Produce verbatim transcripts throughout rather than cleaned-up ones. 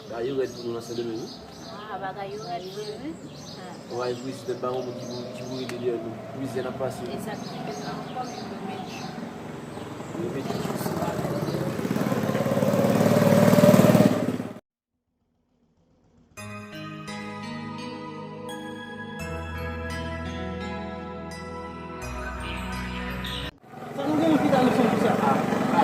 Bagay yo rèd pou nou nan Sendomeng, wi. Ah, bagay yo rèd vre, wi. Bagay prezidan pa yon moun ki pou, ki pou rete dèyè nou. Mizè n ap pase. E sa ki fè sa ankò, men yo mèt. Yo mèt. Sa nou gen nan fita nou sonje sa?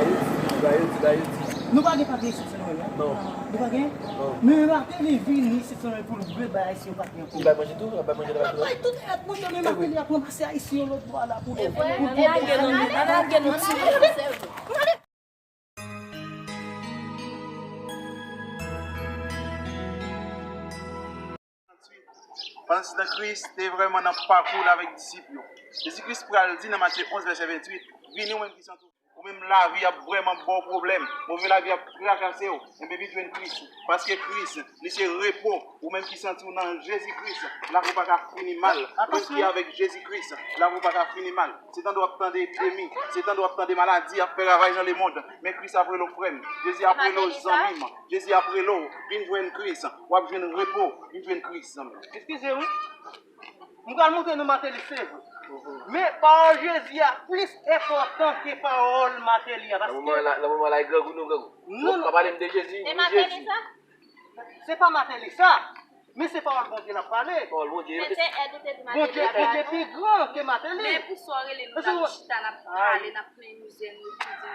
Ayiti, Ayiti, Ayiti. Nou pa gen papye isit, se nou menm, non? Non. Nou pa gen? Non. Men Martelly vini isit, se nou menm pou l vle bay Ayisyen yo papye ankò. Li bay manje tou, li bay manje nan. Bay tout èd, monchè, men Martelly ap ranmase Ayisyen yo lòt bò a la pou nou. Lage nou, lage nou ti. Pandan Kris te vrèman nan pakou l avèk disip yo, Jezi Kris pral di nan Matye onz, vèsè venntuit, vini ou menm ki santi w, ou menm lavi ap vrèman ba w pwoblèm, move lavi ap trakase w, enben vin jwenn Kris. Paske Kris, li se repo, ou menm ki santi w nan Jezi Kris, lavi w pa ka fini mal. Ou menm ki avèk Jezi Kris, lavi w pa ka fini mal. Se tande w ap tande epidemi, se tande w ap tande maladi ap fè ravaj nan lemonn. Men Kris ap rele w frè m. Jezi ap rele w zanmi m. Jezi ap rele w. Vin jwenn Kris. W ap jwenn repo. Vin jwenn Kris, zanmi m. Eskize m, wi. M pral montre nou Martelly se vre. Men pawòl Jezi a plis enpòtan ke pawòl Martelly a. Nan moman la, nan moman la, e grangou nou grangou. Nou pa pale m de Jezi, ni Jezi. Se pa Martelly sa, men se pawòl Bondye n ap pale. Pawòl Bondye. Men se èd ou te di Martelly ap ba nou. Bondye pi gran ke Martelly. Men pou sa w rele nou la, nou chita, n ap pale, n ap plenn mizè nou, epi di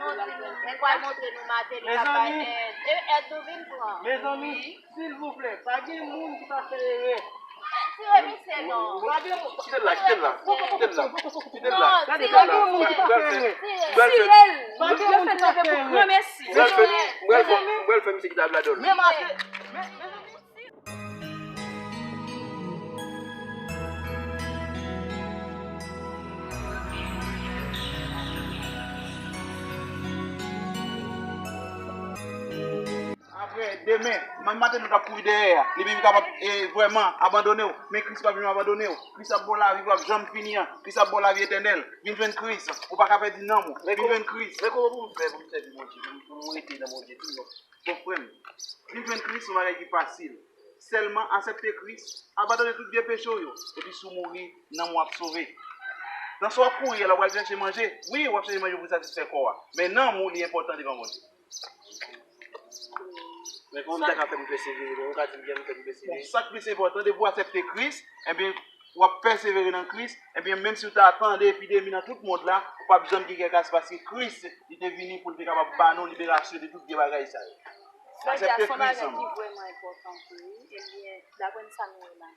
nou, nou pral montre nou Martelly k ap bay èd. E èd nou vin pran. Mezanmi, silvouplè, pa gen moun ki pa fè erè. Tire misye non. Kite l la, kite l la. Kite l la. Kite l la. Gade, pa gen moun ki pa fè erè. Tire l. Tire l. Pa gen moun ki pa fè erè. Mwen fè, mwen fè, mwen fè misye kite abladòl. Men mache. Men, men, Apre, demen, menm Martelly nou t ap kouri dèyè a, li menm li kapab, e, vrèman abandone w, men Kris p ap janm abandone w. Kris ap ba w lavi k p ap janm fini an. Kris ap ba w lavi etènèl. Vin jwenn Kris. Ou pa ka pèdi nanm ou. Vin jwenn Kris. Men kòman pou m fè pou m sèvi Bondye, pou m, pou m rete nan Bondye toujou? Bon, frè m, vin jwenn Kris se yon bagay ki fasil. Sèlman aksepte Kris, abandone tout vye peche w yo, epi si w mouri, nanm ou ap sove. Nan sa w ap kouri a la, w al chèche manje. Wi, w ap chèche manje pou satisfè kò a. Men nanm ou, li enpòtan devan Bondye. Men kòman m ta ka fè pou m pèsevere? Bon, ou ka di m kòman m fè pou m pèsevere? Bon, sa k plis enpòtan, depi w aksepte Kris, enben, w ap pèsevere nan Kris, enben, menm si w ta tande epidemi nan tout mond la, ou p ap janm gen kè kas paske Kris, li te vini pou l te kapab ba nou liberasyon de tout vye bagay sa yo. Aksepte Kris, zanmi. Sa se yon bagay ki vrèman enpòtan pou ou, ebyen, daprè sa nou wè la.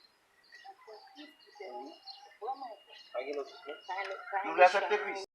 Aksepte Kris, se vrèman enpòtan. Pa gen lòt chwa. Nou vle aksepte Kris.